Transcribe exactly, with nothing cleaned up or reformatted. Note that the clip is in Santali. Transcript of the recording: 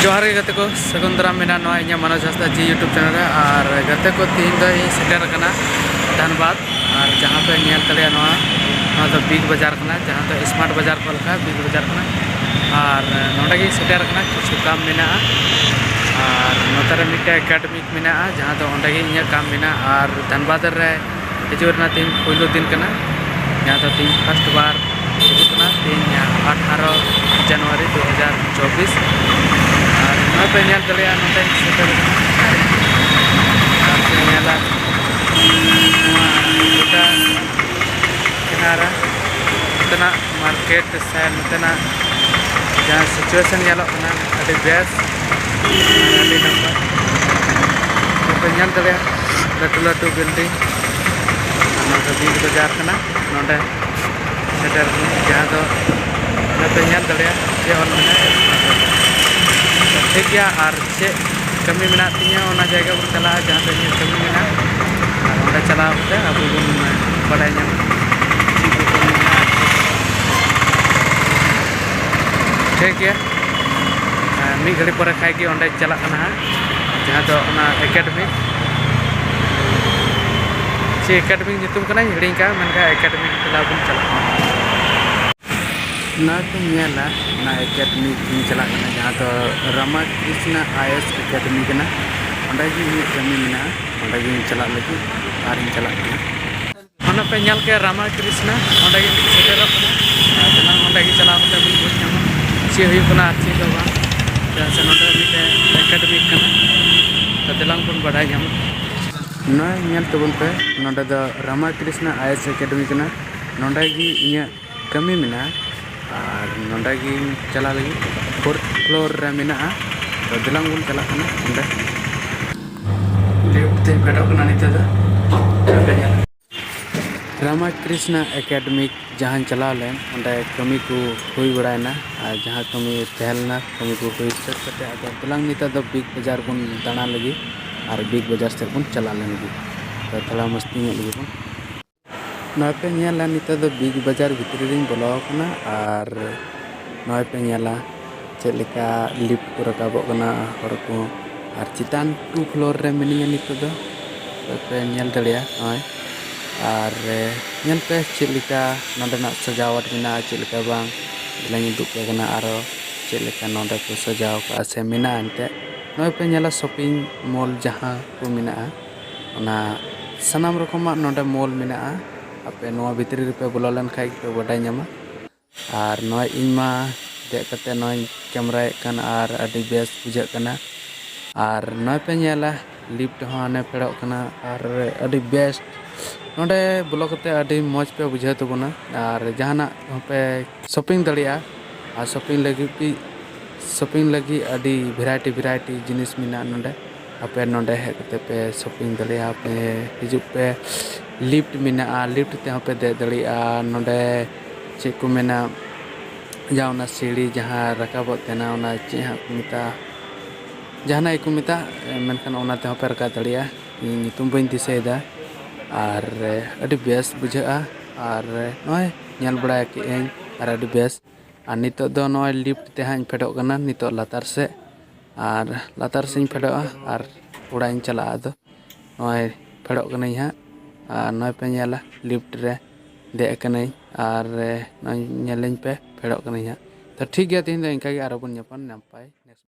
ᱡᱚᱦᱟᱨ ᱜᱮ ᱜᱟᱛᱮ ᱠᱚ, ᱥᱟᱹᱜᱩᱱ ᱫᱟᱨᱟᱢ ᱢᱮᱱᱟᱜᱼᱟ ᱱᱚᱣᱟ ᱤᱧᱟᱹᱜ ᱢᱟᱱᱚᱡᱽ ᱦᱟᱸᱥᱫᱟ ᱡᱤ YouTube ᱪᱮᱱᱮᱞ ᱨᱮ᱾ ᱟᱨ ᱜᱟᱛᱮ ᱠᱚ, ᱛᱮᱦᱮᱧ ᱫᱚ ᱤᱧ ᱥᱮᱴᱮᱨ ᱟᱠᱟᱱᱟ ᱫᱷᱟᱱᱵᱟᱫᱽ᱾ ᱟᱨ ᱡᱟᱦᱟᱸ ᱯᱮ ᱧᱮᱞ ᱫᱟᱲᱮᱭᱟᱜᱼᱟ, ᱱᱚᱣᱟ, ᱱᱚᱣᱟ ᱫᱚ ᱵᱤᱜᱽ ᱵᱟᱡᱟᱨ ᱠᱟᱱᱟ, ᱡᱟᱦᱟᱸ ᱫᱚ ᱥᱢᱟᱨᱴ ᱵᱟᱡᱟᱨ ᱠᱚ ᱞᱮᱠᱟ ᱵᱤᱜᱽ ᱵᱟᱡᱟᱨ ᱠᱟᱱᱟ᱾ ᱟᱨ ᱱᱚᱸᱰᱮ ᱜᱤᱧ ᱥᱮᱴᱮᱨ ᱟᱠᱟᱱᱟ, ᱠᱤᱪᱷᱩ ᱠᱟᱢ ᱢᱮᱱᱟᱜᱼᱟ᱾ ᱟᱨ ᱱᱚᱛᱮ ᱨᱮ ᱢᱤᱫᱴᱮᱱ ᱮᱠᱟᱰᱮᱢᱤᱠ ᱢᱮᱱᱟᱜᱼᱟ, ᱡᱟᱦᱟᱸ ᱫᱚ ᱚᱸᱰᱮ ᱜᱮ ᱤᱧᱟᱹᱜ ᱠᱟᱢ ᱢᱮᱱᱟᱜᱼᱟ᱾ ᱟᱨ ᱫᱷᱟᱱᱵᱟᱫᱽ ᱨᱮ ᱦᱤᱡᱩᱜ ᱨᱮᱱᱟᱜ ᱛᱮᱦᱮᱧ ᱯᱳᱭᱞᱳ ᱫᱤᱱ ᱠᱟᱱᱟ, ᱡᱟᱦᱟᱸ ᱫᱚ ᱛᱮᱦᱮᱧ ᱯᱷᱟᱥᱴ ᱵᱟᱨ ᱦᱤᱡᱩᱜ ᱠᱟᱱᱟ, ᱛᱮᱦᱮᱧ ᱟᱴᱷᱟᱨᱚ ᱡᱟᱱᱩᱣᱟᱨᱤ ᱫᱩ ᱦᱟᱡᱟᱨ ᱪᱚᱵᱵᱤᱥ᱾ ᱟᱨ ᱱᱚᱣᱟ ᱯᱮ ᱧᱮᱞ ᱫᱟᱲᱮᱭᱟᱜᱼᱟ, ᱱᱚᱸᱰᱮ ᱥᱮᱴᱮᱨ ᱠᱟᱱᱟ᱾ ᱟᱨ ᱯᱮ ᱧᱮᱞᱟ ᱱᱚᱣᱟ ᱜᱚᱴᱟ ᱠᱤᱱᱟᱨᱟ ᱱᱚᱛᱮᱱᱟᱜ ᱢᱟᱨᱠᱮᱴ ᱥᱮ ᱱᱚᱛᱮᱱᱟᱜ ᱡᱟᱦᱟᱸ ᱥᱤᱪᱩᱭᱮᱥᱚᱱ ᱧᱮᱞᱚᱜ ᱠᱟᱱᱟ, ᱟᱹᱰᱤ ᱵᱮᱥ, ᱟᱹᱰᱤ ᱱᱟᱯᱟᱭ᱾ ᱯᱮ ᱧᱮᱞ ᱫᱟᱲᱮᱭᱟᱜᱼᱟ, ᱞᱟᱹᱴᱩ ᱞᱟᱹᱴᱩ ᱵᱤᱞᱰᱤᱝ᱾ ᱟᱨ ᱱᱚᱣᱟ ᱫᱚ ᱵᱤᱜᱽ ᱵᱟᱡᱟᱨ ᱠᱟᱱᱟ᱾ ᱱᱚᱰᱮ ᱥᱮᱴᱮᱨ ᱠᱟᱱᱟ, ᱡᱟᱦᱟᱸ ᱫᱚ ᱱᱚᱛᱮ ᱧᱮᱞ ᱫᱟᱲᱮᱭᱟᱜᱼᱟ ᱡᱮ ᱚᱞ ᱢᱮᱱᱟᱜᱼᱟ ᱥᱢᱟᱨᱴ ᱵᱟᱡᱟᱨ᱾ ᱴᱷᱤᱠ ᱜᱮᱭᱟ, ᱟᱨ ᱪᱮᱫ ᱠᱟᱹᱢᱤ ᱢᱮᱱᱟᱜ ᱛᱤᱧᱟᱹ, ᱚᱱᱟ ᱡᱟᱭᱜᱟ ᱵᱚᱱ ᱪᱟᱞᱟᱜᱼᱟ ᱡᱟᱦᱟᱸ ᱫᱚ ᱤᱧᱟᱹᱜ ᱠᱟᱹᱢᱤ ᱢᱮᱱᱟᱜᱼᱟ᱾ ᱟᱨ ᱚᱸᱰᱮ ᱪᱟᱞᱟᱣ ᱠᱟᱛᱮ ᱟᱵᱚ ᱵᱚᱱ ᱵᱟᱰᱟᱭ ᱧᱟᱢᱟ ᱪᱮᱫ ᱠᱚ ᱠᱟᱹᱢᱤ ᱢᱮᱱᱟᱜᱼᱟ᱾ ᱴᱷᱤᱠ ᱜᱮᱭᱟ, ᱟᱨ ᱢᱤᱫ ᱜᱷᱟᱹᱲᱤ ᱯᱚᱨᱮ ᱠᱷᱟᱡ ᱜᱮ ᱚᱸᱰᱮ ᱪᱟᱞᱟᱜ ᱠᱟᱱᱟ ᱦᱟᱸᱜ, ᱡᱟᱦᱟᱸ ᱫᱚ ᱚᱱᱟ ᱮᱠᱟᱰᱮᱢᱤ, ᱪᱮᱫ ᱮᱠᱟᱰᱮᱢᱤ ᱧᱩᱛᱩᱢ ᱠᱟᱱᱟ ᱦᱤᱲᱤᱧ ᱠᱟᱜᱼᱟ, ᱢᱮᱱᱠᱷᱟᱱ ᱮᱠᱟᱰᱮᱢᱤ ᱠᱞᱟᱵᱽ ᱵᱚᱱ ᱪᱟᱞᱟᱜ ᱠᱟᱱᱟ᱾ ᱱᱚᱣᱟ ᱠᱚ ᱧᱮᱞᱟ, ᱚᱱᱟ ᱮᱠᱟᱰᱮᱢᱤ ᱤᱧ ᱪᱟᱞᱟᱜ ᱠᱟᱱᱟ, ᱡᱟᱦᱟᱸ ᱫᱚ ᱨᱟᱢᱟ ᱠᱨᱤᱥᱱᱟ ᱟᱭᱮᱥ ᱮᱠᱟᱰᱮᱢᱤ ᱠᱟᱱᱟ᱾ ᱚᱸᱰᱮ ᱜᱮ ᱤᱧᱟᱹᱜ ᱠᱟᱹᱢᱤ ᱢᱮᱱᱟᱜᱼᱟ, ᱚᱸᱰᱮ ᱜᱤᱧ ᱪᱟᱞᱟᱜ ᱞᱟᱹᱜᱤᱫ ᱟᱨᱤᱧ ᱪᱟᱞᱟᱜ ᱠᱟᱱᱟ᱾ ᱚᱱᱟ ᱯᱮ ᱧᱮᱞ ᱠᱮᱫ ᱨᱟᱢᱟ ᱠᱨᱤᱥᱱᱟ, ᱚᱸᱰᱮ ᱜᱮ ᱥᱮᱴᱮᱨᱚᱜ ᱠᱟᱱᱟ᱾ ᱟᱨ ᱫᱮᱞᱟᱝ ᱚᱸᱰᱮ ᱜᱮ ᱪᱟᱞᱟᱣ ᱠᱟᱛᱮ ᱵᱚᱱ ᱵᱩᱡᱽ ᱧᱟᱢᱟ ᱪᱮᱫ ᱦᱩᱭᱩᱜ ᱠᱟᱱᱟ ᱟᱨ ᱪᱮᱫ ᱫᱚ ᱵᱟᱝ᱾ ᱪᱮᱫᱟᱜ ᱥᱮ ᱱᱚᱰᱮ ᱢᱤᱫᱴᱮᱱ ᱮᱠᱟᱰᱮᱢᱤ ᱠᱟᱱᱟ, ᱛᱚ ᱫᱮᱞᱟᱝ ᱵᱚᱱ ᱵᱟᱰᱟᱭ ᱧᱟᱢᱟ᱾ ᱱᱚᱣᱟ ᱧᱮᱞ ᱛᱟᱵᱚᱱ ᱯᱮ, ᱱᱚᱰᱮ ᱫᱚ ᱨᱟᱢᱟ ᱠᱨᱤᱥᱱᱟ ᱟᱭᱮᱥ ᱮᱠᱟᱰᱮᱢᱤ ᱠᱟᱱᱟ᱾ ᱱᱚᱰᱮ ᱜᱮ ᱤᱧᱟᱹᱜ ᱠᱟᱹᱢᱤ ᱢᱮᱱᱟᱜᱼᱟ ᱟᱨ ᱱᱚᱰᱮ ᱜᱤᱧ ᱪᱟᱞᱟᱣ ᱞᱟᱹᱜᱤᱫ᱾ ᱯᱷᱳᱨᱛᱷ ᱯᱷᱞᱳᱨ ᱨᱮ ᱢᱮᱱᱟᱜᱼᱟ᱾ ᱛᱚ ᱫᱮᱞᱟᱝ ᱵᱚᱱ ᱪᱟᱞᱟᱜ ᱠᱟᱱᱟ ᱚᱸᱰᱮ᱾ ᱞᱤᱯᱷᱴ ᱛᱮ ᱯᱷᱮᱰᱚᱜ ᱠᱟᱱᱟ ᱱᱤᱛᱚᱜ ᱫᱚ᱾ ᱨᱟᱢᱟ ᱠᱨᱤᱥᱱᱟ ᱮᱠᱟᱰᱮᱢᱤ ᱡᱟᱦᱟᱸᱧ ᱪᱟᱞᱟᱣ ᱞᱮᱱ, ᱚᱸᱰᱮ ᱠᱟᱹᱢᱤ ᱠᱚ ᱦᱩᱭ ᱵᱟᱲᱟᱭᱮᱱᱟ᱾ ᱟᱨ ᱡᱟᱦᱟᱸ ᱠᱟᱹᱢᱤ ᱛᱟᱦᱮᱸ ᱞᱮᱱᱟ, ᱠᱟᱹᱢᱤ ᱠᱚ ᱦᱩᱭ ᱥᱟᱹᱛ ᱠᱟᱛᱮ ᱟᱫᱚ ᱫᱮᱞᱟᱝ ᱱᱤᱛᱚᱜ ᱫᱚ ᱵᱤᱜᱽ ᱵᱟᱡᱟᱨ ᱵᱚᱱ ᱫᱟᱬᱟ ᱞᱟᱹᱜᱤᱫ ᱟᱨ ᱵᱤᱜᱽ ᱵᱟᱡᱟᱨ ᱥᱮᱫ ᱵᱚᱱ ᱪᱟᱞᱟᱣ ᱞᱮᱱ ᱜᱮ᱾ ᱛᱚ ᱛᱷᱚᱲᱟ ᱢᱚᱥᱛᱤ ᱧᱚᱜ ᱞᱟᱹᱜᱤᱫ ᱵᱚᱱ᱾ ᱱᱚᱜᱼᱚᱭ ᱯᱮ ᱧᱮᱞᱟ, ᱱᱤᱛᱚᱜ ᱫᱚ ᱵᱤᱜᱽ ᱵᱟᱡᱟᱨ ᱵᱷᱤᱛᱨᱤ ᱨᱤᱧ ᱵᱚᱞᱚ ᱟᱠᱟᱱᱟ᱾ ᱟᱨ ᱱᱚᱜᱼᱚᱭ ᱯᱮ ᱧᱮᱞᱟ, ᱪᱮᱫ ᱞᱮᱠᱟ lift ᱠᱚ ᱨᱟᱠᱟᱵᱚᱜ ᱠᱟᱱᱟ ᱦᱚᱲ ᱠᱚ, ᱟᱨ ᱪᱮᱛᱟᱱ two floor ᱨᱮ ᱢᱤᱱᱟᱹᱧᱟ ᱱᱤᱛᱚᱜ ᱫᱚ᱾ ᱯᱮ ᱧᱮᱞ ᱫᱟᱲᱮᱭᱟᱜᱼᱟ ᱱᱚᱜᱼᱚᱭ, ᱟᱨ ᱧᱮᱞ ᱯᱮ ᱪᱮᱫ ᱞᱮᱠᱟ ᱱᱚᱸᱰᱮᱱᱟᱜ ᱥᱟᱡᱟᱣᱟᱴ ᱢᱮᱱᱟᱜᱼᱟ, ᱪᱮᱫ ᱞᱮᱠᱟ ᱵᱟᱝ᱾ ᱫᱮᱞᱟᱧ ᱩᱫᱩᱜ ᱯᱮ ᱠᱟᱱᱟ ᱟᱨᱚ ᱪᱮᱫ ᱞᱮᱠᱟ ᱱᱚᱸᱰᱮ ᱠᱚ ᱥᱟᱡᱟᱣ ᱠᱟᱜᱼᱟ ᱥᱮ ᱢᱮᱱᱟᱜᱼᱟ ᱮᱱᱛᱮᱫ᱾ ᱱᱚᱜᱼᱚᱭ ᱯᱮ ᱧᱮᱞᱟ shopping mall ᱡᱟᱦᱟᱸ ᱠᱚ ᱢᱮᱱᱟᱜᱼᱟ, ᱚᱱᱟ ᱥᱟᱱᱟᱢ ᱨᱚᱠᱚᱢᱟᱜ ᱱᱚᱸᱰᱮ mall ᱢᱮᱱᱟᱜᱼᱟ᱾ ᱟᱯᱮ ᱱᱚᱣᱟ ᱵᱷᱤᱛᱨᱤ ᱨᱮᱯᱮ ᱵᱚᱞᱚ ᱞᱮᱱ ᱠᱷᱟᱡ ᱜᱮᱯᱮ ᱵᱟᱰᱟᱭ ᱧᱟᱢᱟ᱾ ᱟᱨ ᱱᱚᱜᱼᱚᱭ ᱤᱧ ᱢᱟ ᱫᱮᱡ ᱠᱟᱛᱮ ᱱᱚᱜᱼᱚᱭ ᱤᱧ ᱠᱮᱢᱨᱟᱭᱮᱫ ᱠᱟᱱ ᱟᱨ ᱟᱹᱰᱤ ᱵᱮᱥ ᱵᱩᱡᱷᱟᱹᱜ ᱠᱟᱱᱟ᱾ ᱟᱨ ᱱᱚᱜᱼᱚᱭ ᱯᱮ ᱧᱮᱞᱟ lift ᱦᱚᱸ ᱦᱟᱱᱮ ᱯᱷᱮᱰᱚᱜ ᱠᱟᱱᱟ ᱟᱨ ᱟᱹᱰᱤ best᱾ ᱱᱚᱸᱰᱮ ᱵᱚᱞᱚ ᱠᱟᱛᱮ ᱟᱹᱰᱤ ᱢᱚᱡᱽ ᱯᱮ ᱵᱩᱡᱷᱟᱹᱣ ᱛᱟᱵᱚᱱᱟ᱾ ᱟᱨ ᱡᱟᱦᱟᱱᱟᱜ ᱦᱚᱸᱯᱮ shopping ᱫᱟᱲᱮᱭᱟᱜᱼᱟ᱾ ᱟᱨ shopping ᱞᱟᱹᱜᱤᱫ ᱯᱮ shopping ᱞᱟᱹᱜᱤᱫ ᱟᱹᱰᱤ variety variety ᱡᱤᱱᱤᱥ ᱢᱮᱱᱟᱜᱼᱟ ᱱᱚᱸᱰᱮ᱾ ᱟᱯᱮ ᱱᱚᱸᱰᱮ ᱦᱮᱡ ᱠᱟᱛᱮ ᱯᱮ shopping ᱫᱟᱲᱮᱭᱟᱜᱼᱟ᱾ ᱯᱮ ᱦᱤᱡᱩᱜ ᱯᱮ, lift ᱢᱮᱱᱟᱜᱼᱟ, lift ᱛᱮᱦᱚᱸ ᱯᱮ ᱫᱮᱡ ᱫᱟᱲᱮᱭᱟᱜᱼᱟ᱾ ᱱᱚᱸᱰᱮ ᱪᱮᱫ ᱠᱚ ᱢᱮᱱᱟ, ᱡᱟᱦᱟᱸ ᱚᱱᱟ ᱥᱤᱲᱤ ᱡᱟᱦᱟᱸ ᱨᱟᱠᱟᱵᱚᱜ ᱛᱟᱦᱮᱱᱟ, ᱚᱱᱟ ᱪᱮᱫ ᱦᱟᱸᱜ ᱠᱚ ᱢᱮᱛᱟᱜᱼᱟ, ᱡᱟᱦᱟᱱᱟᱜ ᱜᱮᱠᱚ ᱢᱮᱛᱟᱜ, ᱢᱮᱱᱠᱷᱟᱱ ᱚᱱᱟ ᱛᱮᱦᱚᱸ ᱯᱮ ᱨᱟᱠᱟᱵ ᱫᱟᱲᱮᱭᱟᱜᱼᱟ᱾ ᱤᱧ ᱧᱩᱛᱩᱢ ᱵᱟᱹᱧ ᱫᱤᱥᱟᱹᱭᱮᱫᱟ᱾ ᱟᱨ ᱟᱹᱰᱤ ᱵᱮᱥ ᱵᱩᱡᱷᱟᱹᱜᱼᱟ᱾ ᱟᱨ ᱱᱚᱜᱼᱚᱭ ᱧᱮᱞ ᱵᱟᱲᱟ ᱠᱮᱫ ᱟᱹᱧ ᱟᱨ ᱟᱹᱰᱤ ᱵᱮᱥ᱾ ᱟᱨ ᱱᱤᱛᱚᱜ ᱫᱚ ᱱᱚᱜᱼᱚᱭ lift ᱛᱮ ᱦᱟᱸᱜ ᱤᱧ ᱯᱷᱮᱰᱚᱜ ᱠᱟᱱᱟ ᱱᱤᱛᱚᱜ ᱞᱟᱛᱟᱨ ᱥᱮᱫ᱾ ᱟᱨ ᱞᱟᱛᱟᱨ ᱥᱮᱫ ᱤᱧ ᱯᱷᱮᱰᱚᱜᱼᱟ ᱟᱨ ᱚᱲᱟᱜ ᱤᱧ ᱪᱟᱞᱟᱜᱼᱟ᱾ ᱟᱫᱚ ᱱᱚᱜᱼᱚᱭ ᱯᱷᱮᱰᱚᱜ ᱠᱟᱹᱱᱟᱹᱧ ᱦᱟᱸᱜ᱾ ᱟᱨ ᱱᱚᱜᱼᱚᱭ ᱯᱮ ᱧᱮᱞᱟ, lift ᱨᱮ ᱫᱮᱡ ᱠᱟᱹᱱᱟᱹᱧ᱾ ᱟᱨ ᱱᱚᱜᱼᱚᱭ ᱧᱮᱞᱟᱹᱧ ᱯᱮ, ᱯᱷᱮᱰᱚᱜ ᱠᱟᱹᱱᱟᱹᱧ ᱦᱟᱸᱜ᱾ ᱛᱚ ᱴᱷᱤᱠ ᱜᱮᱭᱟ, ᱛᱮᱦᱮᱧ ᱫᱚ ᱤᱱᱠᱟ ᱜᱮ, ᱟᱨᱚ ᱵᱚᱱ ᱧᱟᱯᱟᱢ ᱱᱟᱯᱟᱭ next